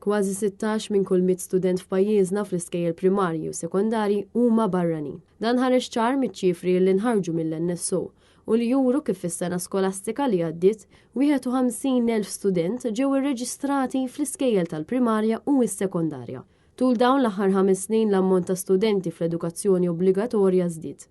Kważi 16 minn kull 100 student f'pajjiżna fl-iskejjel primarji u sekondarji huma barranin. Dan ħareġ ċar miċ-ċifri li nħarġu mill-NSO u li juru kif fis-sena skolastika li għaddiet, 51,000 student ġew irreġistrati fl-iskejjel tal-primarja u s-sekondarja. Tul dawn l-aħħar ħames snin l-ammont ta' studenti fl-edukazzjoni obbligatorja żdied.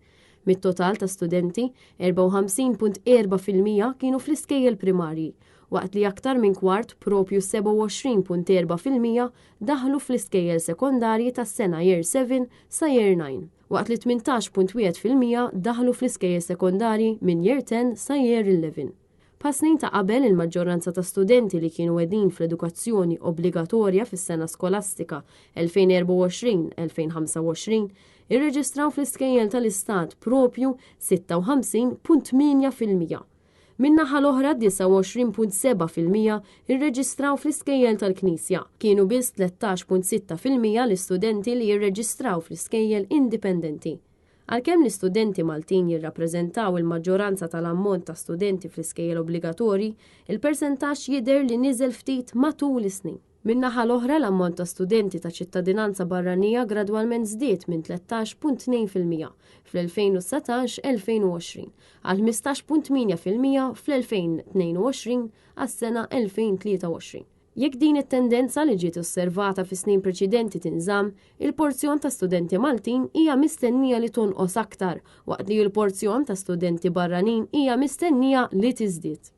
Mit-total ta' studenti, 54.4% kienu fl-iskejjel primarji, waqt li aktar minn kwart, propju 27.4% daħlu fl-iskejjel sekondarji tas-sena Year 7 sa Year 9, waqt li 18.1% daħlu fl-iskejjel sekondarji minn Year 10 sa Year 11. Bħas-snin ta' qabel, il-maġġoranza ta' studenti li kienu qegħdin fl-edukazzjoni obbligatorja fis-sena skolastika 2024-2025 irreġistraw fl-iskejjel tal-Istat propju 56.8%. Min-naħa l-oħra 29.7% irreġistraw fl-iskejjel tal-Knisja. Kienu biss 13.6% l-istudenti li jirreġistraw fl-iskejjel indipendenti. Għalkemm l-istudenti Maltin jirrappreżentaw il-maġġoranza tal-ammont ta' studenti fl-iskejjel obbligatorji, il-persentaġġ jidher li niżel ftit matul is-snin. Min-naħa l-oħra, l-ammont ta' studenti ta' ċittadinanza barranija gradwalment żdied minn 13.2% fl-2019-2020 għal 15.8% fl-2022 għas-sena 2023. Jekk din it-tendenza li ġiet osservata fis-snin preċedenti tinżamm, il-porzjon ta' studenti Maltin hija mistennija li tonqos aktar, waqt li l-porzjon ta' studenti barranin hija mistennija li tiżdied.